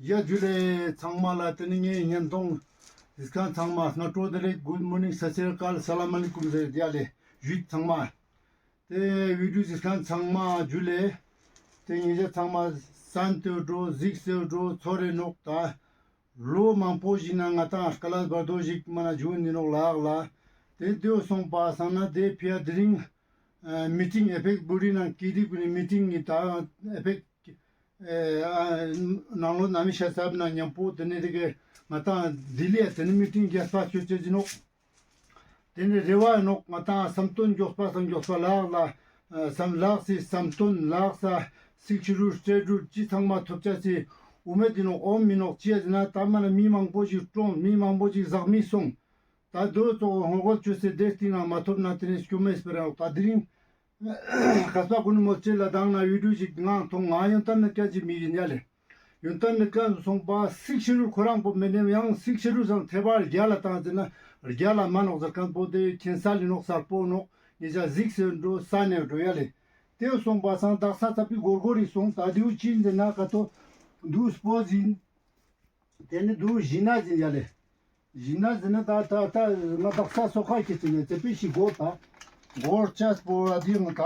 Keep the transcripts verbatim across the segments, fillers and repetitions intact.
ཡ་ཇུ་ལེ་ཚང་མ་ལ། ཏེ་ནེ་ངའི་བརྙན་ཐུང་གཟིགས་མཁན་ཚང་མ་སྔ་དྲོ་བདེ་ལེགས། Good morning, Sat Sri Akal, Salam Alaikum ཟེར་ཡ་ལེ། ཇུ་ཚང་མ། ཏེ་བི་ཌིའོ་གཟིགས་མཁན་ཚང་མ་ཇུ་ལེ། ཏེ་ཉེ་ཞ་ཚང་མ་གསན་ཏེ་འགྲོ་གཟིགས་ཏེ་འགྲོ་ཚོར་རེ་ནོག་ད། ལོ་མང་པོ་ཞིག་ན་ང་ཏང་དཀའ་ལས་བར་དོ་ཞིག་མ་ན་བྱུང་ནི་ནོག་ལགས་ལ། ཏེ་ཏེའོ་སོང་པ་སང་ན་ཏེ་ཕི་ཡ་དེ་རིང་ཨ་མི་ཊིང་ཨེ་ཕེག་བོ་ཌི་ནང་སྐྱིད་སྡུག་གི་མི་ཊིང་ངི་ད་ཨེ་ཕེག་ཨ་ནང་ལོ་ན་མི་ཤ་ཚབ་ན་མཉམ་པོ་ཏེ་ནེ་ཏེ་གེ་ང་ཏང་ལྡི་ལི་ཡ་ཏེ་ནེ་མི་ཊིང་རྒྱས་པ་ཆོད་ཆོད་ཅི་ནོག། ཏེ་ནེ་རེ་བ་ནོག་ང་ཏང་བསམ་དོན་མགྱོགས་པ་སང་མགྱོགས་པ་ལགས་ལ་ཨ་བསམ་ལགས་སི་བསམ་དོན་ལགས་ས་སིག་ཤི་རུལ་སྤྲད་རུལ་ཅི་ཚང་མ་ཐོབ་ཆ་སི་འོ་མེད་ཏེ་ནོག། འོ་མི་ནོག་ཅི་ཡ་ཟེར་ན་ད་མ་ན་མི་མང་པོ་ཞིག་གྲོངས། མི་མང་པོ་ཞིག་ཟག་མི་སོང་། ད་དོ་ཙོགས་ཧོང་ཧོལ་ཆོས་སེ་དེ་སྟིང་ན་མ་ཐོབ་ན་ཏེ་ནེ་སྐྱོ་མེད་སྤེ་ར་ནོག། ད་དེ་རིང་ཁ་ས་ཀུན་མོལ་ཆེ་ལ་དང་ན་བི་ཌིའོ་ཞིག་ངང་ཐོང་ང་ཡོན་ཏན་མེད་ཀ་ཅི་མི་ཡིན་ཡ་ལེ། ཡོན་ཏན་མེད་ཀ་སོང་པ་སིག་ཤི་རུལ་ཁོ་རང་པོ་མེད་ནེ་ཡང་སིག་ཤི་རུལ་སང་ཐེ་བ་རྒྱ་ལ་བཏང་ཟེར་ན་རྒྱ་ལ་མ་ནོག་ཟེར་མཁན་པོ་ཏེ་ཁྱེན་ས་ལི་ནོག་སར་པོ་ནོག། ཉེ་ཞ་གཟིགས་སེ་འགྲོ་ས་ནེ་འགྲོ་ཡ་ལེ། ཏེའོ་སོང་པ་སང་དག་ས་ཚ་པི་གོར་གོར་རི་སོང་ད་དེའུ་ཅི་ཟེར་ན་ཀ་ཏོ་དུ་སྤོ་ཟིན། ཏེ་ནེ་དུ་ཞི་ན་ཟེར་ཡ་ལེ། ཞི་ན་ཟེར་ན་ད་ད་ད་ང་དག་ས་སོ་ཁ་ཁྱེར་ཏེ་ནེ་ཙེ་པི་ཤི་གོ་ད་གོར་ཆ་སྤོ་ར་དེ་ང་ད་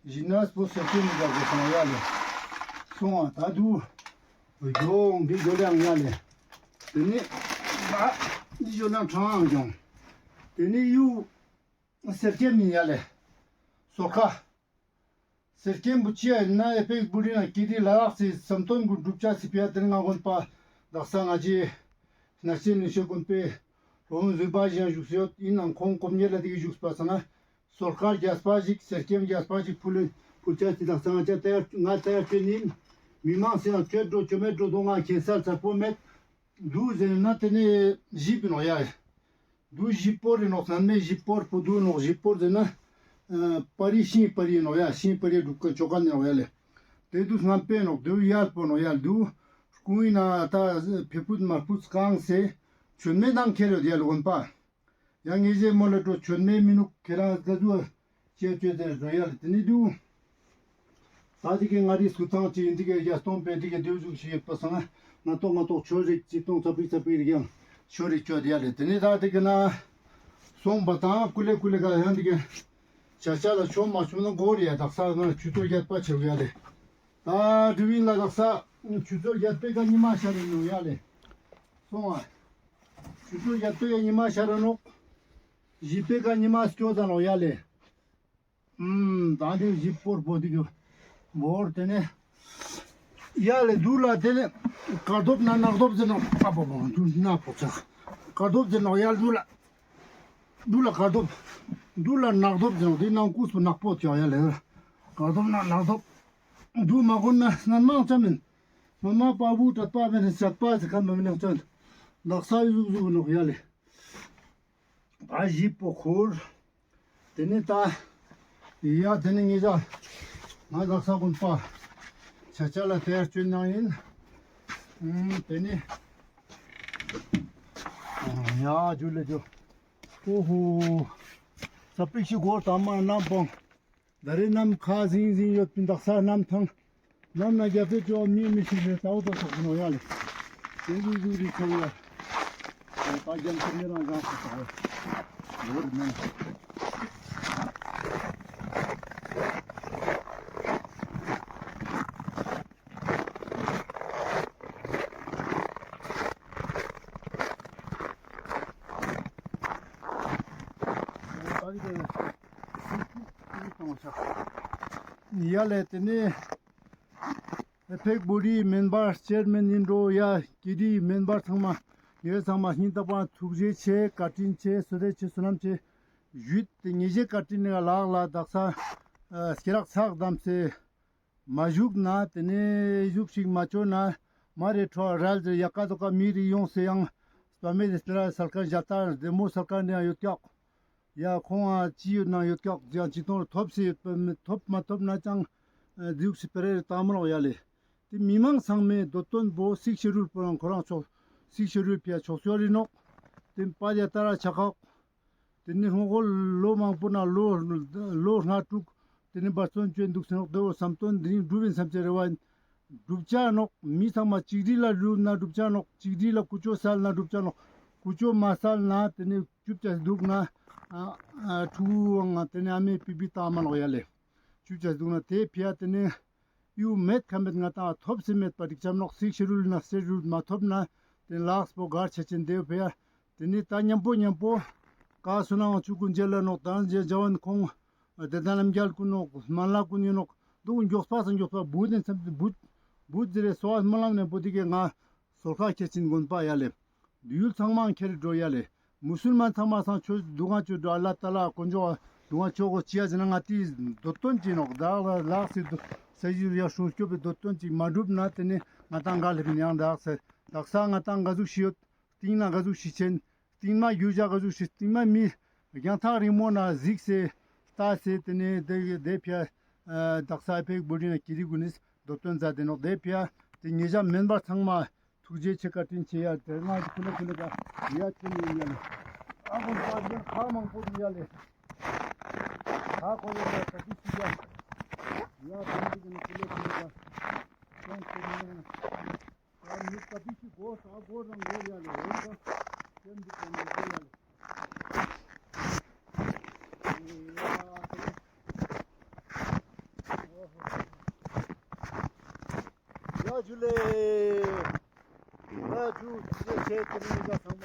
ཞི་ན་སྤོ་སེ་ཁྱེར་མི་དག་གོ་སོང་ཡ་ལེ། སོང་ང་ད་དུ་གྱོང་འདི་གྱོ་ལེ་ཡང་ཡ་ལེ། ཏེ་ནེ་ད་འདི་གྱོ་ན་ཁྲང་གྱོང་། ཏེ་ནེ་ཡུ་སེར་སྐྱེམས་ཡིན་ཡ་ལེ། སོ་ཁ། སེར་སྐྱེམས་པོ་ཅི་ཡ་ཡིན་ན་ཨེ་ཕེག་བོ་ཌི་ན་སྐྱིད་སྡུག་ལ་ལགས་སི་བསམ་དོན་གུན་འགྲུབ་ཆ་སི་ཕི་ཡ་ཏེ་ནེ་ང་དགོན་པ་དག་ས་ང་ཅི་ནག་ཅན་ནུས་ཤེས་དགོན་པའི་སློབ་དཔོན་གཟིགས་པ་ཞིག་ཡང་བཞུགས་སེ་ཡོད། ཡིན་ནའང་ཁོང་སྐོམ་ཉེ་ལ་དེ་གི་བཞུགས་པ་སང་ན་སོ་ཁ་རྒྱས་པ་ཞིག་སེར་སྐྱེམས་རྒྱས་པ་ཞིག་ཕུལ་ཕུལ་ཆ་སི་དག་ས་ང་ཅི་ཏེ་ཡ་ང་ཏེ་ཡ་ཁྱོད་ཡིན། མི་མང་སེ་ཡང་ཁྱོད་འགྲོ་ཁྱོད་མེད་འགྲོ་དོ་ང་ཁྱེད་སར་ཚར་པོ་མེད། དུ་ཟེར་ན་ཏེ་ནེ་ཞིབ་ནོག་ཡ། དུ་ཞིབ་པོ་རེ་ནོག། སྔན་མེ་ཞིབ་པོ་པོ་དུ་ནོག། ཞིབ་པོ་ཟེར་ན་ཨ་པ་རི་ཤིང་པ་རི་ནོག་ཡ། ཤིང་པ་རི་དུ་ཀ་ཆོ་ག་ནེ་ནོག་ཡ་ལེ། ཏེ་དུ་སྔན་པེ་ནོག། དུ་ཡལ་པོ་ནོག་ཡ། དུ་སྐུ་ཡིན་ན་ད་ཕེ་ཕུད་མ་ཕུད་གང་སེ་ཆོད་མེ་དང་ཁྱེར་ཡོད་ཡ་ལེ་དགོན་པ། ཡང་ངེ་ཞེ་མོ་ལ་འགྲོ་ཆོད་མེ་མི་ནུག། ཁྱེད་རང་ཀ་ཟུ་ཅེ་ཅེ་ཟེར་བཟོ་ཡ་ལེ། ཏེ་ནེ་དུ་ད་འདི་གི་ང་རི་སྐུ་ཐང་ཅིག་འདི་གི་རྒྱ་སྟོང་པའི་འདི་གི་དེའུ་ཟུག་ཞིག་ཡོད་པ་སང་ང་ཏོག་ང་ཏོག་ཆོ་རིག་ཅིག་སྟོང་ཚ་པིག་ཚ་པིག་རིག་ཡང་ཆོ་རིག་ཆོ་ཡ་ལེ། ཏེ་ནེ་ད་འདི་གི་ན་སོང་པ་དང་ཀུ་ལེ་ཀུ་ལེ་ག་ཡང་འདི་གི་ཆ་ཆ་ལ་ཆོ་མ་ཆོ་ན་གོ་རེ་ཡ། དག་ས་ང་ཆུ་ཚོད་བརྒྱད་པ་ཆེ་བ་ཡ་ལེ། ད་དུ་ཡིན་ལ་དག་ས་ཆུ་ཚོད་བརྒྱད་པའི་ཀ་ཉི་མ་ཤར་རེ་ནོག་ཡ་ལེ། སོང་ང་ཆུ་ཚོད་བརྒྱད་པའི་ཀ་ཉི་མ་ཤར་རེ་ནོག། བཞི་པའི་ཀ་ཉི་མ་སྐྱོ་ད་ནོག་ཡ་ལེ། ཨུམ། ད་འདི་ཞིབ་པོར་པོ་འདི་གི་བོར་ཏེ་ནེ་ཡ་ལེ་དུ་ལ་ཏེ་ནེ་ཀར་རྡོབ་ན་ནག་རྡོབ་ཟེར་ནོག། ཨ་པོ་པོ་དུ་ན་པོ་ཆ་ཀར་རྡོབ་ཟེར་ནོག་ཡ། དུ་ལ་དུ་ལ་ཀར་རྡོབ་དུ་ལ་ནག་རྡོབ་ཟེར་ནོག། འདི་ནང་ཀུས་པོ་ནག་པོ་ཆ་ཡ་ལེ། ཀར་རྡོབ་ན་ནག་རྡོབ་དུ་མ་གོན་ན་སྔན་མ་ཅ་མིན། སྔན་མ་པ་བུ་ཏྲ་པ་མེན་ན་ཅག་པ་ཟེར་ཁན་མ་མིན་ན་ཅག་དག་ས་ཡུ་ཟུག་ཟུག་ནོག་ཡ་ལེ། ད་ཞིབ་པོ་ཁུར། ཏེ་ནེ་ད་ཡ་ཏེ་ནེ་ངེ་ཅག་ང་དག་ས་དགོན་པ་ཆ་ཆ་ལ་ཏེ་ཡར་བཅོས་ནང་ཡིན། ཨུམ། ཏེ་ནེ་ཡ་ཇུ་ལེ་ཇུ། ཨོ་ཧོ། ས་པིག་ཤི་གོར་ཏ་མ་ནམ་པོང་། ད་རེས་གནམ་ཁ་ཟིང་ཟིང་ཡོད་པིན། དག་ས་གནམ་ཐང་གནམ་ན་རྒྱབ་པའི་ཅོ་མི་མི་ཤི་རེ་ཏའོ་ཏོ་སོགས་ནོ་ཡ་ལེ། ཏེ་ཟུག་ཟུག་རི་ཆོ་ཡ། ད་རྒྱམ་ཁ་མི་རང་རང་ས་ས་ཡོད་མེད། ཡ་ལེ་ཏེ་ནེ་ཨེ་ཕེག་བོ་ཌི་མེམ་བར་ཅེར་མེན་ཡིན་འགྲོ་ཡ། ཀི་ཌི་མེམ་བར་ཚང་མ་ངེ་ཚང་མ་སྙིང་ཐག་པ་ཐུགས་རྗེ་ཆེ། བཀའ་དྲིན་ཆེ། བསོད་བདེ་ཆེ། བསོད་ནམས་ཆེ་ཞུས་ཏེ་ཉེ་ཞའི་བཀའ་དྲིན་ནི་ལགས་ལ་དག་ས་ཨ་སྐེ་རགས་ཚག་བསྡམས་སེ་མ་བཞུགས་ན་ཏེ་ནེ་བཞུགས་ཤིག་མ་ཆོད་ན་མ་རེ་ཁྲོ་རལ་ཟེར་ཡ་ཀ་དོ་ཀ་མི་རེ་ཡོང་སེ་ཡང་སྤ་མེ་ཏེ་སྟེ་ར་སལ་ཀ་ཞལ་ཏ་རྡེ་མོ་སལ་ཀ་ནེ་ཡང་ཡོད་ཀྱག། ཡ་ཁོང་ང་ཅི་ཡོད་ན་ཡོད་ཀྱག་ཡང་ཅི་ཐོང་ཐོབ་སེ་ཡོད་པ་མེད། ཐོབ་མ་ཐོབ་ན་ཅང་ཨ་རྫིག་སེ་སྤེ་ར་རེ་བཏང་མི་ནོག་ཡ་ལེ། ཏེ་མི་མང་ཚང་མའི་འདོད་དོན་པོ་སིག་ཤེ་ཌུལ་པོ་རང་ཁོ་རང་ཕྱོགས་སིག་ཤེ་ཌུལ་ཕི་ཡ་ཕྱོགས་སྐྱོར་རེ་ནོག། ཏེ་པ་ཡ་ཏ་ར་ཆ་ཁག། ཏེ་ནེ་ཧོང་ཧོ་ལོ་མང་པོ་ན་ལོ་ལོ་ལྔ་དྲུག་ཏེ་ནེ་འབད་བརྩོན་བཅོས་འདུག་སེ་ནོག། ཏེ་བོ་བསམ་དོན་འདི་རིང་འགྲུབ་ཡིན་བསམ་ཅེས་རེ་བ་ཡིན། འགྲུབ་ཆ་ནོག། མི་ཚང་མ་གཅིག་སྒྲིལ་ལ་འགྲུབ་ན་འགྲུབ་ཆ་ནོག། གཅིག་སྒྲིལ་ལ་ཀུ་ཅོ་སལ་ན་འགྲུབ་ཆ་ནོག། ཀུ་ཅོ་མ་སལ་ན་ཏེ་ནེ་ཅུབ་ཅ་དུག་ན་ཨ་ཨ་ཕྲུ་གུ་ངང་ཏེ་ནེ་ཨ་མའི་པི་པི་ཏང་མ་ནོག་ཡ་ལེ། ཅུབ་ཅ་དུག་ན་ཏེ་ཕི་ཡ་ཏེ་ནེ་ཡུ་མེད་ཁ་མེད་ང་ཏང་ཐོབ་སེ་མེད་པ་འགྲིག་ཆ་ནོག། སིགས་ཤེ་ཌུལ་ན་སིགས་ཤེ་ཌུལ་མ་ཐོབ་ན་ཏེ་ལགས་པོ་གར་ཆ་ཆེན་ཏེ་ཕི་ཡ། ཏེ་ནེ་ད་ཉམ་པོ་ཉམ་པོ་ཀ་སུ་ནང་ཆུ་ཀུན་མཇལ་ལ་ནོག། ཏང་ཇེ་ཇ་ཝན་ཁོང་དེ་ད་རྣམ་རྒྱལ་ཀུན་ནོག། མན་ལ་ཀུན་ཡོད་ནོག། དུག་མགྱོགས་པ་སང་མགྱོགས་པ་བུད་ནེ་སམ་བུད་བུད་ཟེར་རེ་སོ་བ་སྨོན་ལམ་ནེ་པོ་ཏི་གེ་ང་སོལ་ཁ་ཁྱེར་ཆེན་དགོན་པ་ཡ་ལེ། དུས་ཡུལ་ཚང་མ་ཁྱེར་འགྲོ་ཡ་ལེ། མུ་སུལ་མན་ཚང་མ་སང་ཆོས་སྡུག་བསྔལ་ཆོས་འགྲོ་ཨ་ལ་ཏ་ལ་དཀོན་མཆོག་སྡུག་བསྔལ་ཆོས་གོ་ཅི་ཡ་ཟེར་ན་ང་ཏི་འདོད་དོན་ཅི་ནོག། ད་ལ་ལགས་སི་སེ་ཡུལ་ཡ་སྲུང་སྐྱོབ་པའི་འདོད་དོན་ཅིག་མ་འགྲུབ་ན་ཏེ་ནེ་ང་ཏང་ག་ལེབ་ཡང་ད་ས་དག་ས་ང་ཏང་ག་ཟུག་ཤི་ཡོད། སྟིང་ན་ག་ཟུག་ཤི་ཆེན། སྟིང་མ་རྒྱུ་ཆ་ག་ཟུག་ཤི། སྟིང་མ་མི་རྒྱང་ཐག་རིང་མོ་ན་གཟིགས་སེ་ལྟ་སེ་ཏེ་ནེ་དེ་དེ་ཕི་ཡ་ཨ་དག་ས་ཨེ་ཕེག་བོ་ཌི་ན་ཀི་རི་གུན་ནི་འདོད་དོན་མཛད་དེ་ནོག། དེ་ཕི་ཡ་ཏེ་ཉེ་ཞ་མེན་པར་ཚང་མ་ཐུགས་རྗེ་ཆེ་བཀའ་དྲིན་ཆེ་ཡ། དེ་ང་ཀུ་ལེ་ཀུ་ལེ་ཀ་ཡ་ཆེ་ནི་ཡ་ལེ། ཨ་ཁོང་པ་ཁ་མང་པོ་ཡ་ལེ། ཁ་ཁོ་ལེ་ཀ་ཏི་ཤི་ཡ། ཡ་ཁོང་ཀུ་ལེ་ཀུ་ལེ་ཀ་ཡ་ཁོང་ཀུ་ལེ་ཀ་ཡ་མི་ཀ་ཏི་ཤི་གོ་ས་གོ་རང་གོ་ཡ་ལེ། འོ་ད་ཀེམ་དུ་ཀེམ་དུ་གོ་ཡ་ལེ། ཡ་ཇུ་ལེ། ཡ་ཇུ་ཇུ་ལེ་ཆེ་ཏེ་ནེ་ཡ་ཚང་མ་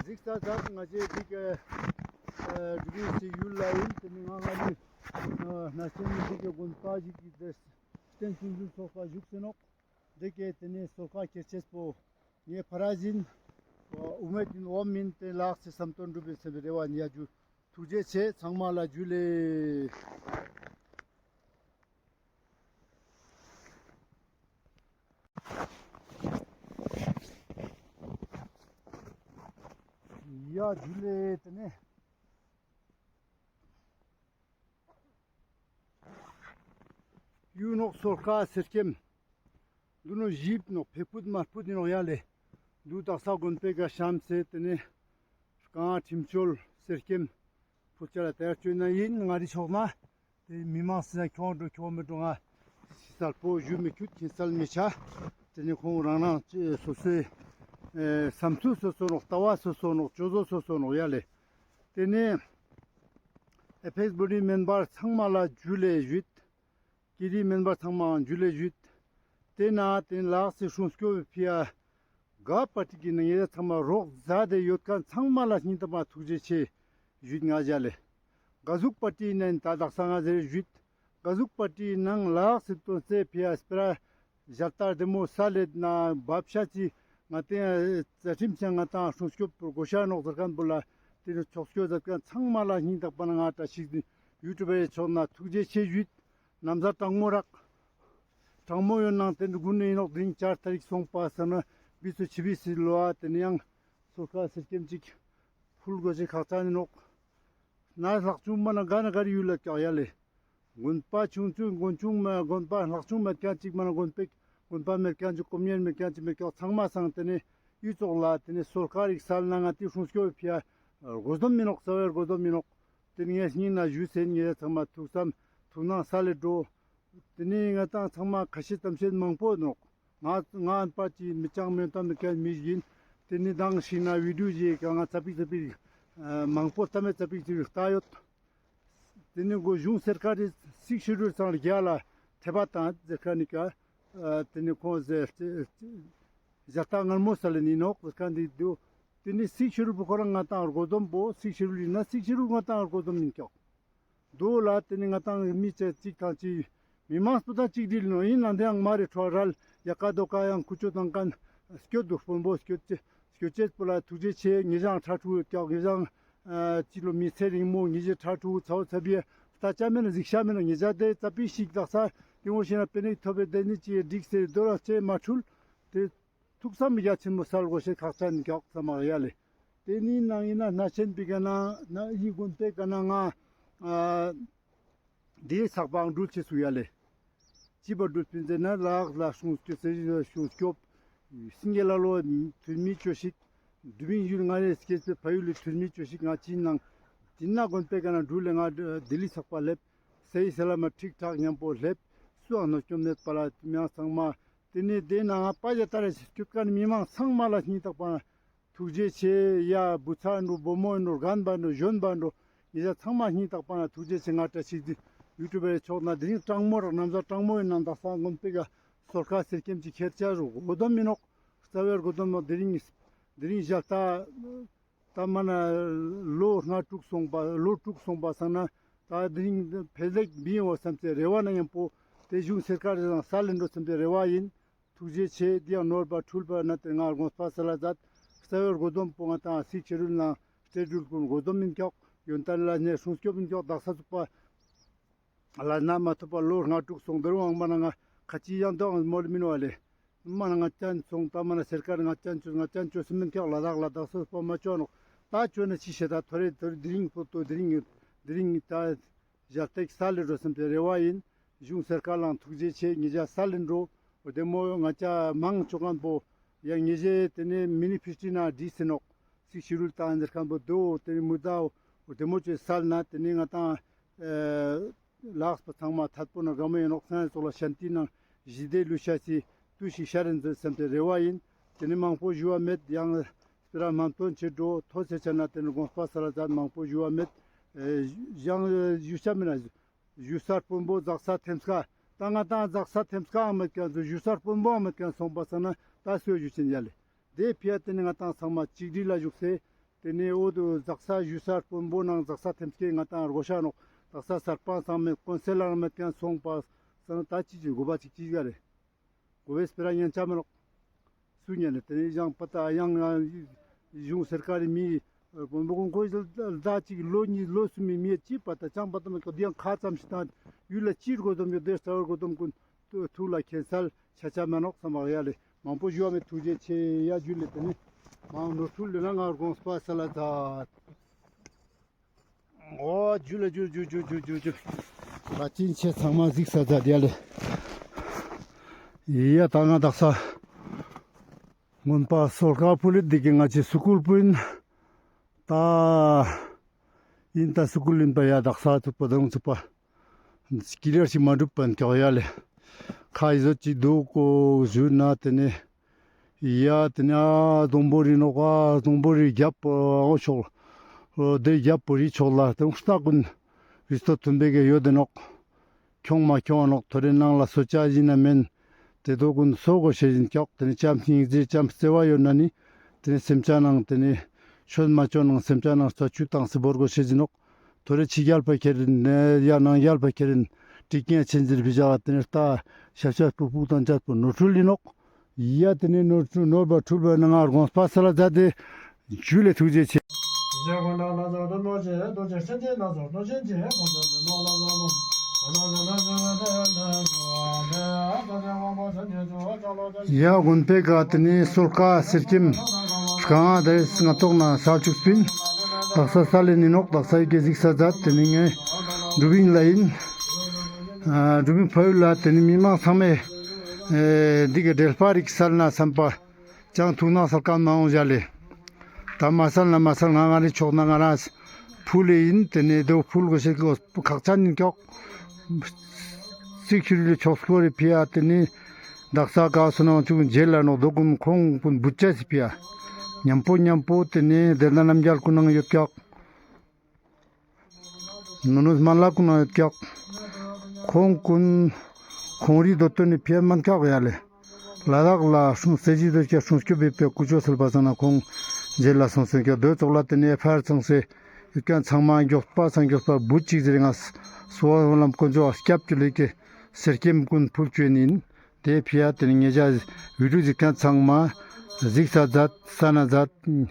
གཟིགས་ས་ཟ་ང་ཅེ་འི་ཀ་ཨ་འགྲུབ་པའི་སི་ཡུལ་ལ་ཡིན། ཏེ་ནེ་ང་ང་ནི་ཨ་ན་ཆེན་ནི་འི་ཀ་དགོན་པ་ཞིག་གི་དེ་རྟེན་གསུམ་འབྱོར་ཚོགས་པ་བཞུགས་སེ་ནོག། འི་ཀ་ཏེ་ནེ་སོལ་ཁ་ཁྱེར་ཆེས་པོ་ངའི་ཕ་ར་ཟིན་ཨུ་མེད་ཏིན་འོམ་མིན་ཏེ་ལགས་སི་བསམ་དོན་འགྲུབ་པའི་སེམས་རེ་བ་ཉེ་ཇུ། ཐུགས་རྗེ་ཆེ། ཚང་མ་ལ་ཇུ་ལེ། ཡ་ཇུ་ལེ། ཏེ་ནེ་ཡུ་ནོག་སོལ་ཁ་གསེར་སྐྱེམས། དུ་ནོ་ཞིབ་ནོག་ཕེ་ཕུད་མར་ཕུད་ནོག་ཡ་ལེ། དུ་དག་ས་དགོན་པའི་ཀ་ཤམ་སེ་ཏེ་ནེ་རྐང་ཁྲིམས་ཆོལ་གསེར་སྐྱེམས་ཕུལ་ཆ་ལ་ཏེ་ཡར་བཅོས་ན་ཡིན། ང་རི་ཕྱོགས་ན་ཏེ་མི་མང་སི་ན་ཁྱོང་འགྲོ་ཁྱོང་མི་འགྲོ་ང་ཤི་སལ་པོ་ཞུ་མི་ཁྱུད་ཁྱིན་སལ་མི་ཆ། ཏེ་ནེ་ཁོང་རང་རང་སོ་སོའི་ཨེ་བསམ་ཚུལ་སོ་སོ་ནོག། ལྟ་བ་སོ་སོ་ནོག། སྤྱོད་བཟོ་སོ་སོ་ནོག་ཡ་ལེ། ཏེ་ནེ་ཨེ་ཕེགས་བོ་ཌི་མེན་བར་ཚང་མ་ལ་ཇུ་ལེ་ཞུས། ཀི་རི་མེན་བར་ཚང་མའང་ཇུ་ལེ་ཞུས། ཏེ་ན་ཏེ་ལགས་སི་སྲུང་སྐྱོབ་ཕི་ཡ་ག་པར་ཊི་གི་ནང་ཡེ་ཚང་མ་རོགས་མཛད་དེ་ཡོད་ཁན་ཚང་མ་ལ་སྙིང་ཐག་པ་ཐུགས་རྗེ་ཆེ་ཞུས་ང་ཞ་ལེ། ག་ཟུག་པར་ཊི་ནང་ད་དག་ས་ང་ཟེར་ཞུས། ག་ཟུག་པར་ཊི་ནང་ལགས་སི་དོན་ཚེ་ཕི་ཡ་སྤེ་ར་ཞལ་ལྟ་བདེ་མོ་ས་ལེད་ན་བབ་ཤ་ཅི་ང་ཏེ་རྩ་ཁྲིམས་ཅན་ང་ཏང་སྲུང་སྐྱོབ་པོ་གོ་ཤ་ནོག་ཟེར་ཁན་པོ་ལ་ཏེ་ནེ་ཕྱོགས་སྐྱོད་མཛད་ཁན་ཚང་མ་ལ་སྙིང་ཐག་པ་ན་ང་བཀྲ་ཤིས་ཡུ་ཊུབ་པའི་ཕྱོགས་ན་ཐུགས་རྗེ་ཆེ་ཞུས། ནམ་ཟླ་གྲང་མོ་རག། གྲང་མོ་ཡོད་ནང་ཏེ་ནེ་དགུན་ནེ་ཡིན་ནོག། དེ་རིང་ཆར་ཐ་རིག་སོང་པ་ས་ན་བི་སོ་ཆི་བི་སི་ལོ་ཨ་ཏེ་ནེ་ཡང་སོལ་ཁ་གསེར་སྐྱེམས་ཅིག་ཕུལ་དགོས་ཅེས་ཁག་ཅན་ཡིན་ནོག། ན་ལྷག་ཆུང་མ་ན་ག་ན་ག་རི་ཡུལ་ལ་ཀྱག་ཡ་ལེ། དགོན་པ་ཆུང་ཆུང་དགོན་ཆུང་མ་དགོན་པ་ལྷག་ཆུང་མེད་ཁན་ཅིག་མ་ན་དགོན་པ་དགོན་པ་མེད་ཁན་ཅིག་ཀོ་མྱེར་མེད་ཁན་ཅིག་མེད་ཀྱག། ཚང་མ་སང་ཏེ་ནེ་ཡུལ་ཙོགས་ལ་ཏེ་ནེ་སོལ་ཁ་རིག་སལ་ན་ང་ཏི་སྲུང་སྐྱོབ་ཕི་ཡ་དགོས་དོམ་མི་ནོག། རྩ་བའི་དགོས་དོམ་མི་ནོག། ཏེ་ནེ་ངས་སྙིང་ན་ཞུས་སེ་ངས་ཚང་མ་ཐུགས་བསམ་ཐུགས་སྣང་ས་ལེ་འགྲོ། ཏེ་ནེ་ང་ཏང་ཚང་མ་ཁ་ཤས་གཏམ་བཤད་མང་པོ་ནོག། ང་ང་ཨན་པ་ཅིག་མི་ཅང་མེད་དམ་མི་ཀན་མི་ཞིག་ཡིན། ཏེ་ནེ་དང་ཞིག་ན་བི་ཌིའོ་ཞིག་ག་ང་ཙ་པིག་ཙ་པིག་མང་པོ་ལྟ་མེད་ཙ་པིག་ཙ་པིག་ལྟ་ཡོད། ཏེ་ནེ་གོ་གཞུང་སེར་ཁ་རི་སིགས་ཤེ་ཌུལ་སང་རྒྱ་ལ་ཐེ་བ་དང་ཟེར་ཁན་ནི་ཀ་ཏེ་ནེ་ཁོང་ཟེར་ཞལ་ལྟ་ངར་མོ་ས་ལེ་ནི་ནོག་ཟེར་ཁན་འདི་འདུག། ཏེ་ནེ་སིགས་ཤེ་ཌུལ་པོ་ཁོ་རང་ང་ཏང་དགོས་དོམ་པོ་སིགས་ཤེ་ཌུལ་ཡིན་ན་སིགས་ཤེ་ཌུལ་ང་ཏང་དགོས་དོམ་ཡིན་ཀྱག། དོ་ལ་ཏེ་ནེ་ང་ཏང་མི་ཅེ་ཅིག་དང་ཅིག་མི་མང་སྤུ་དང་ཅིག་སྒྲིལ་ནོ་ཡིན་ན་འདི་ཡང་མ་རེ་ཁྲོ་རལ་ཡ་ཀ་དོ་ཀ་ཡང་ཁུ་ཆོ་དང་ཀན་སྐྱོད་དུ་དཔོན་པོ་སྐྱོད་ཅེ་སྐྱོད་ཅེས་པོ་ལ་ཐུགས་རྗེ་ཆེ། ཉེ་ཞང་ཁྲ་ཕྲུ་གུ་ཀྱག། ཉེ་ཞང་ཅི་ལོ་མི་ཚེ་རིང་མོ་ཉེ་ཞེ་ཁྲ་ཕྲུ་གུ་ཚའོ་ཚ་བི་ལྟ་ཅ་མེད་ན་གཟིགས་ཤ་མེད་ན་ཉེ་ཞ་དེ་ཙ་པིག་ཞིག་དག་ས་ཏེ་ངོ་ཤེས་ན་པེ་ནེ་ཐོབ་པའི་དེ་ནི་ཅི་འགྲིག་སེ་དོ་ལ་ཅེ་མ་འཁྲུལ་ཏེ། ཐུགས་བསམ་རྒྱ་ཆེན་མོ་སལ་དགོས་ཤེས་ཁག་ཅན་ཀྱག་ཙམ་མ་ཡ་ལེ། ཏེ་ནི་ནང་ཡིན་ན་ན་ཆེན་པི་ཀ་ན་ན་ཡི་དགོན་པའི་ཀ་ན་ང་ཨ་དེ་ཚགས་པའང་འགྲུལ་ཆེ་སུ་ཡ་ལེ། ཅི་པ་འགྲུལ་པིན་ཟེར་ན་ལག་ལ་སྲུང་སྐྱོབ་སེ་སྲུང་སྐྱོབ་སིང་གེ་ལ་ལོ་ཐུན་མི་ཅོ་ཞིག་དུ་བིན་ཡུལ་ང་རེ་སྐྱེས་པའི་ཕ་ཡུལ་ལི་ཐུན་མི་ཅོ་ཞིག་ང་ཅི་ནང་ཏེ་ན་དགོན་པའི་ཀ་ན་འགྲུལ་ལེ་ང་དེ་ལི་ཚགས་པ་ལེབ། སེ་ཡི་སེ་ལ་མ་ཁྲིག་ཁྲག་མཉམ་པོ་ལེབ། ཏུའང་གནོད་སྐྱོན་མེད་པ་ལ་མི་མང་ཚང་མ་དེ་ནས་དེ་ནང་ང་པ་ཡ་ཏ་རེ་སྐྱོད་ཀ་ནི་མི་མང་ཚང་མ་ལ་སྙིང་ཐག་པ་ན་ཐུགས་རྗེ་ཆེ། ཡ་བུ་ཚ་འགྲོ་བུ་མོ་འགྲོ་རྒན་པ་འགྲོ་གཞོན་པ་འགྲོ་ཉེ་ཞ་ཚང་མ་སྙིང་ཐག་པ་ན་ཐུགས་རྗེ་ཆེ། ང་བཀྲ་ཤིས་ཡུ་ཊུབ་པའི་ཕྱོགས་ན་དེ་རིང་སྤྲང་མོ་རག་ནམ་ཟ་སྤྲང་མོ་ཡིན་ནང་དག་ས་དགོན་པའི་ག་སོལ་ཁ་གསེར་སྐྱེམས་ཀྱི་ཁྱེར་ཆ་རུ་འགོ་དོམ་མི་ནོག་རྩ་བའི་འགོ་དོམ་མོ་དེ་རིང་དེ་རིང་ཞག་ད་ད་མ་ན་ལོ་ལྔ་དྲུག་སོང་པ་ལོ་དྲུག་སོང་པ་སང་ན་ད་དེ་རིང་འཕེལ་ལེགས་བིང་བ་བསམ་སྟེ་རེ་བ་ན་མཉམ་པོ་དེ་གཞུང་སེར་ཁ་རེ་དང་ས་ལེན་འགྲོ་བསམ་སྟེ་རེ་བ་ཡིན། ཐུགས་རྗེ་ཆེ། དེ་ཡང་ནོར་བ་འཁྲུལ་པ་ན་དེ་ང་དགོངས་པ་སལ་ལ་མཛད། རྩ་བའི་འགོ་དོམ་པོ་ང་དང་སིག་ཤེ་ཌུལ་ནང་སྟེ་ཌུལ་ཀུན་འགོ་དོམ་མིན་ཀྱོག་ཡོན་ཏན་ལ་ནས་སྲུང་སྐྱོབ་མིན་ཀྱོག་དག་ས་ཚུགས་པ་ལ་ན་མ་ཐུབ་པ་ལོ་ལྔ་དྲུག་སོང་དེ་རུ་ཨང་མ་ན་ང་ཁ་ཅི་ཡང་དོ་ཨང་མོལ་མིན་བ་ལེ། མ་ན་ང་ཅན་སོང་ད་མ་ན་སེར་ཀར་ང་ཅན་ཆོས་ང་ཅན་ཆོས་སུ་མིན་ཀྱོག་ལ་དྭགས་ལ་དག་ས་ཚུགས་པ་མ་ཆོ་ནོག་ད་ཆོས་ན་ཅི་ཤེས་ད་ཐོ་རེ་ཐོ་རེ་དེ་རིང་པོ་ཏོ་དེ་རིང་དེ་རིང་ད་ཞབས་སྟེགས་ས་ལེ་འགྲོ་བསམ་པའི་རེ་བ་ཡིན། གཞུང་སེར་ཁ་ལའང་ཐུགས་རྗེ་ཆེ། ཉེ་ཞ་ས་ལེ་འགྲོ་འོ་དེ་མོ་ང་ཅ་མང་ཆོ་མཁན་པོ་ཡང་ཉེ་ཞའི་དེ་ནས་མི་ནི་ཕི་སི་ཊི་ན་བྲིས་ཟིན་ནོག་སིག་ཤེ་ཌུལ་དང་འདིར་མཁན་པོ་དོ་དེ་ནས་མུ་ད་འོ་དེ་མོ་ཆོས་སལ་ན་དེ་ནས་ང་དང་ལགས་པ་ཚང་མ་ཐད་པོ་ན་དགའ་མོ་ཡིན་ནོག་སང་ཙོགས་ལ་ཤན་ཏི་ནང་ཞི་བདེ་ལུས་ཤ་སི་དུས་ཤིག་ཤར་ཡིན་ཟེར་བསམ་པའི་རེ་བ་ཡིན། དེ་ནས་མང་པོ་ཞུ་བ་མེད། ཡང་སྤེ་ར་མམ་དོན་ཆེ་འགྲོ་ཐོ་ཚེ་ཆ་ན་དེ་ནས་དགོངས་པ་སལ་ལ་མཛད། མང་པོ་ཞུ་བ་མེད། ཡང་ཞུ་ཤ་མིན་ན་ཞུ་སར་དཔོན་པོ་ཛག་ས་ཐེམ་སྐ་ད་ང་དང་ཛག་ས་ཐེམ་སྐའང་མེད་ཀྱང་ཞུ་སར་དཔོན་པོའང་མེད་ཀྱང་སོང་པ་སང་ན་ད་སོས་ཞུ་ཆེན་ཡ་ལེ། དེ་ཕི་ཡ་དེ་ནས་ང་དང་ཚང་མ་གཅིག་སྒྲིལ་ལ་བཞུགས་སེ་དེ་ནས་འོ་དུ་ཛག་ས་ཞུ་སར་དཔོན་པོ་ནང་ཛག་ས་ཐེམ་སྐའི་ང་དང་རྒོ་ཤ་ནོག་ཛག་ས་སར་པང་ཚང་མེད་ཀོན་སེ་ལར་མེད་ཀྱང་སོང་པ་སང་ན་ད་ཅི་ཅི་དགོས་པ་ཅིག་ཅི་ག་རེ། གོ་བའི་སྤེ་ར་ཡན་ཆ་མ་ནོག་སུ་ཉན་ནས་དེ་ནས་ཡང་པ་ཏ་ཡང་གཞུང་སེར་ཁ་རི་མི་བོན་པོ་ཀུན་ཁོ་ཟླ་གཅིག་ལོ་གཉིས་ལོ་གསུམ་མི་མི་ཅི་པ་ཏ་ཅང་པ་ཏ་མ་ཀ་དེ་ཡང་ཁ་ཙམ་ཞིག་དང་ཡུལ་ལ་ཅིར་གོ་དོམ་ཡོད་དེ་རྩ་བའི་གོ་དོམ་ཀུན་ཐུགས་ལ་མཁྱེན་གསལ་ཆ་ཆ་མ་ནོག་བསམ་པ་ཡ་ལེ། མང་པོ་ཞུ་བ་མེད། ཐུགས་རྗེ་ཆེ་ཡ་ཇུ་ལེ། དེ་ནས་མང་ནོར་འཁྲུལ་ལེ་ན་ང་དགོངས་པ་སལ་ལ་མཛད། འོ་ཇུ་ལེ་ཇུ་ཇུ་ཇུ་ཇུ་ཇུ། བཀའ་དྲིན་ཆེ། ཚང་མ་གཟིགས་ས་མཛད་ཡ་ལེ། ཡ་ད་ང་དག་ས་དགོན་པ་སོལ་ཁ་ཕུ་ལེ་འདི་གི་ང་ཅི་སུ་ཀུལ་པུ་ཡིན། ད་ཡིན་ད་སུ་ཀུལ་ཡིན་པ་ཡ་དག་ས་ཚུགས་པ་ད་རུང་ཚུགས་པ་ཀི་ལེར་ཞིག་མ་འགྲུབ་པ་ཡིན་ཀྱོག་ཡ་ལེ། ཁ་ཡི་ཟོ་ཅིག་འདུག་གོ་ཞུ་ན་དེ་ནས། ཡ་དེ་ནས་ཨ་སྡོང་པོ་རི་ནོག་ཨ་སྡོང་པོ་རི་རྒྱབ་པོ་ཨོ་ཕྱོགས། ཨོ་དེ་རྒྱབ་པོ་རི་ཕྱོགས་ལ་དེ་སྟག་ཀུན་རི་སྟོད་མཐོན་པོའི་གི་ཡོད་དེ་ནོག་ཁྱོང་མ་ཁྱོང་ནོག་ཐོ་རེ་ནང་ལ་སོ་ཅ་ཡིན་ན་མེན། དེ་དོ་ཀུན་སོ་གོ་ཤེས་ཡིན་ཀྱོག་དེ་ནས་ལྕམ་སྙིང་རྗེ་ལྕམ་བརྩེ་བ་ཡོད་ན་ནི། དེ་ནས་སེམས་ཅན་ནང་དེ་ནས་ཆོས་མ་ཆོས་ནང་སེམས་ཅན་ནང་རྩ་ཆུ་བཏང་སེ་བོར་གོ་ཤེས་ཡིན་ནོག་ཐོ་རེ་ཕྱི་རྒྱལ་པ་ཁྱེར་ཡིན་ཡ་ནང་རྒྱལ་པ་ཁྱེར་ཡིན་དྲི་ཀན་ཆེན་ཟེར་བི་ཞག་དེ་ནས་ལྟ་ཤ་ཤ་སྤུ་སྤུ་དང་ཅད་པོ་ནོར་འཁྲུལ་ཡིན་ནོག་ཡ་དེ་ནས་ནོར་འཁྲུལ་ནོར་བ་འཁྲུལ་བ་ན་ང་དགོངས་པ་སལ་ལ་མཛད་དེ་ཇུ་ལེ། ཐུགས་རྗེ་ཆེ། ཡ་དགོན་པའི་ག་དེ་ནས་སོལ་ཁ་གསེར་སྐྱེམས་སྒང་ང་དེ་ང་ཐོག་ན་ས་བཅུག་སྤིན། དག་ས་ས་ལེ་ནི་ནོག་དག་ས་ཡི་གེ་གཟིགས་ས་མཛད་དེ་ནས་ངས་འགྲུབ་ཡིན་ལ་ཡིན། འགྲུབ་ཡིན་ཕ་ཡུལ་ལ་དེ་ནས་མི་མང་ཚང་མས་འདི་གི་འབྲེལ་པ་རིག་སལ་ན་བསམ་པ། ཅང་ཐུགས་ནང་སལ་མཁན་མ་འོང་ཞག་ལེ། ད་མ་སལ་ན་མ་སལ་ང་ང་རི་ཕྱོགས་ན་ང་རང་ཕུལ་ལེ་ཡིན། དེ་ནས་དོ་ཕུལ་དགོས་ཤེས་ཀྱི་ཁག་ཅན་ཡིན་ཀྱོག་སིག་ཤེ་ཌུལ་ལི་ཕྱོགས་སྐོར་རི་ཕི་ཡ་དེ་ནས་དག་ས་ག་སོ་ནང་བཅུག་མཇལ་ལ་ནོག་དོ་ཀུན་ཁོང་ཀུན་བུ་ཅ་སི་ཕི་ཡ་མཉམ་པོ་མཉམ་པོ་དེ་ནས་དེ་ན་རྣམ་རྒྱལ་ཀུན་ནང་ཡོད་ཀྱོག་ནུ་ནུ་མ་ལ་ཀུན་ཡོད་ཀྱག་ཁོང་ཀུན་ཁོང་རི་དོ་དོན་ནི་ཕེ་མན་ཀྱག་ཡ་ལེ། ལ་དྭགས་ལ་སྲུང་སེ་ཇི་དོ་ཀྱ་སྲུང་སྐྱོབ་བེ་ཕེ་ཀུ་ཅོ་སལ་པ་སང་ན་ཁོང་རྗེས་ལ་སོང་སེ་ཀྱ་དོ་ཙོགས་ལ་དེ་ནས་ཨེཕ་ཨའི་ཨར་ཚང་སེ་ཡོད་ཀྱག་ཚང་མ་མགྱོགས་པ་སང་མགྱོགས་པ་བུ་ཅིག་ཟེར་ང་སོ་བ་ལམ་ཀུན་ཅོ་སྐྱབས་ཀྱི་ལས་ཀྱི་སེར་སྐྱེམས་ཀུན་ཕུལ་ཅོ་ཡིན། དེ་ཕི་ཡ་དེ་ནས་ངེད་ཅག་བི་ཌིའོ་གཟིགས་མཁན་ཚང་མ་གཟིགས་ས་མཛད་ས་ན་མཛད།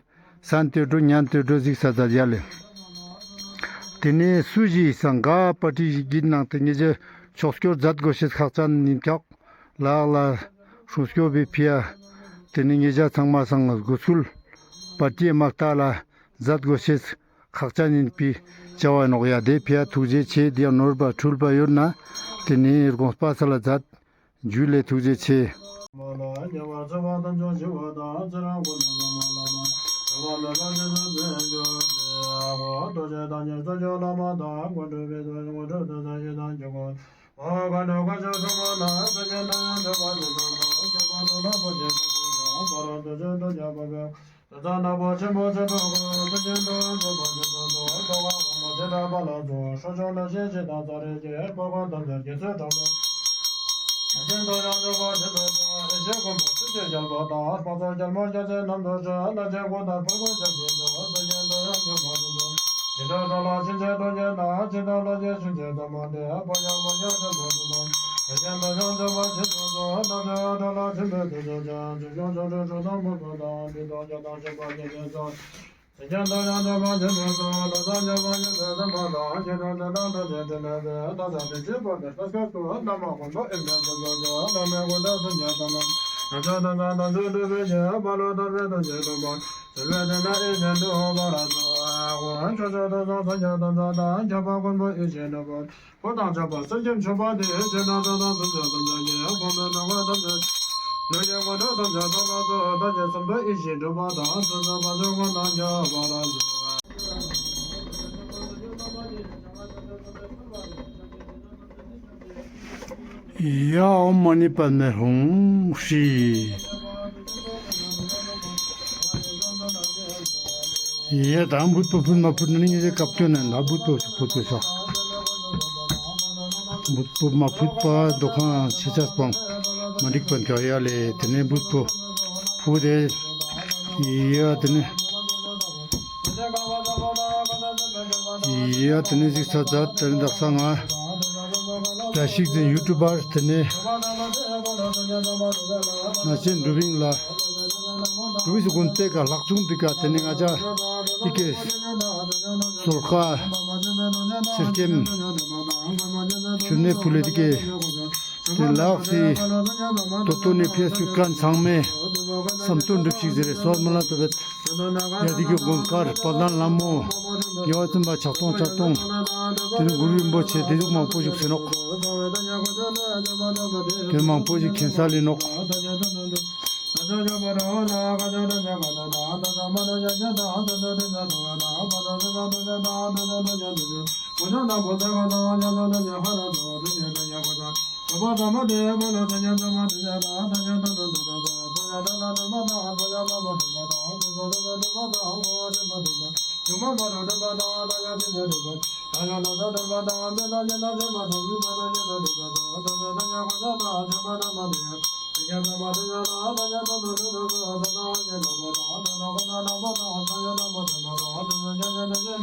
སན་ཏེ་འགྲོ་ཉན་ཏེ་འགྲོ་གཟིགས་ས་མཛད་ཡ་ལེ། དེ་ནས་སུ་ཞིག་སང་ག་པར་ཊི་ཞིག་གི་ནང་དེ་ངེད་ཅག་ཕྱོགས་སྐྱོར་མཛད་དགོས་ཤེས་ཁག་ཅན་ཡིན་ཀྱག་ལ་དྭགས་ལ་སྲུང་སྐྱོབ་བེ་ཕི་ཡ་དེ་ནས་ངེད་ཅག་ཚང་མ་སང་དགོས་ཚུལ་པར་ཊིའི་དམག་རྟ་ལ་མཛད་དགོས་ཤེས་ཁག་ཅན་ཡིན་པའི་བྱ་བ་ནོག་ཡ། དེ་ཕི་ཡ་ཐུགས་རྗེ་ཆེ། དེ་ཡང་ནོར་བ་འཁྲུལ་པ་ཡོད་ན་དེ་ནས་དགོངས་པ་སལ་ལ་མཛད། ཇུ་ལེ། ཐུགས་རྗེ་ཆེ། ཡ་ཨོཾ་མ་ཎི་པདྨེ་ཧཱུྃ་ཧྲཱིཿ། ཡ་ད་འབུད་པོ་ཕུད་མ་ཕུད་ནི་ངེ་ཀ་སྐྱོན་ནན་ད་འབུད་པོ་ཕུད་པོ་ཤོག། འབུད་པོ་མ་ཕུད་པ་དོ་ཁང་ཆེ་ཆ་སྤང་མ་འགྲིག་པ་འགྱོ་ཡ་ལེ། དེ་ནས་འབུད་པོ་ཕུད་དེ། ཡ་དེ་ནས། ཡ་དེ་ནས་ཅིག་ཚ་ཚ་དེ་ནས་དག་ས་ང་བཀྲ་ཤིས་འཛིན་ཡུ་ཊུབ་པར་དེ་ནས་ན་ཆེན་འབྲུ་བིང་ལ་འབྲུ་བིང་སུ་ཀུན་ཏེ་ཀ་ལྷག་ཆུང་འདི་ཀ་དེ་ནས་ང་ཅ་ཨི་ཀེ་སོལ་ཁ་སེར་སྐྱེམས་ཆུ་ནས་ཕུལ་ལེ་འདི་ཀེ། དེ་ལགས་སི་ཏོ་ཏོ་ནི་ཕེས་བཅུག་མཁན་ཚང་མས་བསམ་དོན་འགྲུབ་ཅིག་ཟེར་རེ་སོར་མ་ལ་ཏོ་བེད། ཡ་དི་གི་དགོན་དཀར་དཔལ་ལྡན་ལྷ་མོ་རྒྱལ་བ་བཙུན་པ་ཕྱག་སྟོང་ཕྱག་སྟོང་། དེ་ནི་གུ་རུ་རིན་པོ་ཆེ་དེ་ཟུག་མང་པོ་ཞིག་ཟེར་ནོག། དེ་མང་པོ་ཞིག་མཁྱེན་ས་ལེ་ནོག།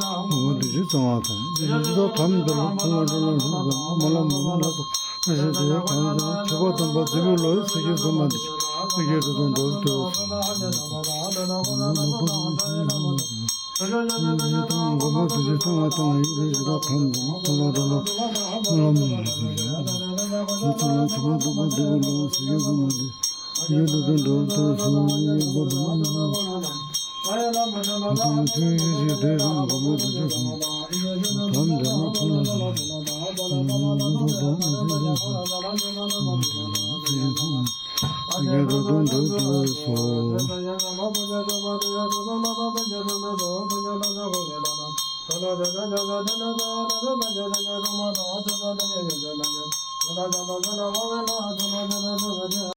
འོ་དུ་ཞི་ཚང་བ་དང་། དུ་ཞི་ཚང་བ་དང་། དུ་ཞི་ཚང་བ་དང་། མ་ལ་མ་ལ་ལ་དང་། ཨ་ཞེ་དེ་ཡང་གང་ཡང་མཆོད་པ་དམ་པ་རྫི་བོ་ལོ་ཡི་སྲས་ཀྱི་སོ་མ་འདི་སྲས་ཀྱི་རུ་དང་འགྲོ་དུ། ནག་པོ་དུ་ཞི་ཚང་བ་དང་། ཡི་དམ་མགོན་པོ་དུ་ཞི་ཚང་བ་དང་། ཡུལ་ལས་ཞི་ར་ཐམ་དང་། ལ་ལ་ལ་ལ་མ་ལ་མ་ལ་དང་། ཡི་དམ་མཆོད་པ་དམ་པ་རྫི་བོ་ལོ་ཡི་སྲས་ཀྱི་སོ་མ་འདི།